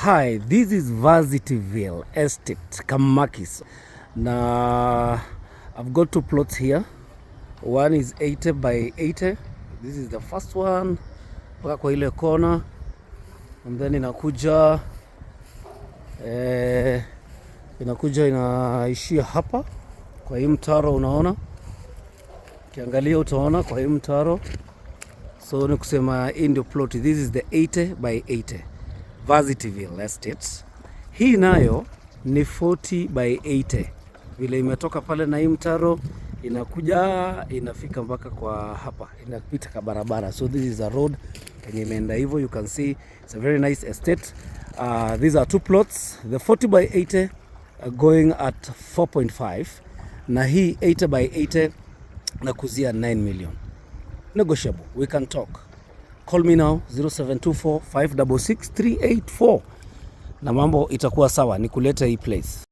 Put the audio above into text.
Hi, this is Varsityville Estate, Kamakis. Na I've got two plots here. One is 80 by 80. This is the first one. Mpaka kwa ile kona. And then inakuja inaishia hapa kwa hii mtaro, unaona, ukiangalia utaona kwa hii mtaro. So ni kusema hii ndio plot. This is the 80 by 80 Varsityville Estate. Hii nayo ni 40 by 80, vile imetoka pale na hii mtaro inakuja inafika mpaka kwa hapa, inapita ka barabara. So this is a road yenye imeenda hivyo, you can see it's a very nice estate. These are two plots, the 40 by 80 going at 4.5 na hii 80 by 80 nakuuzia 9 million. Negotiable, we can talk. Call me now, 0724 566 384, na mambo itakuwa sawa, nikulete hii place.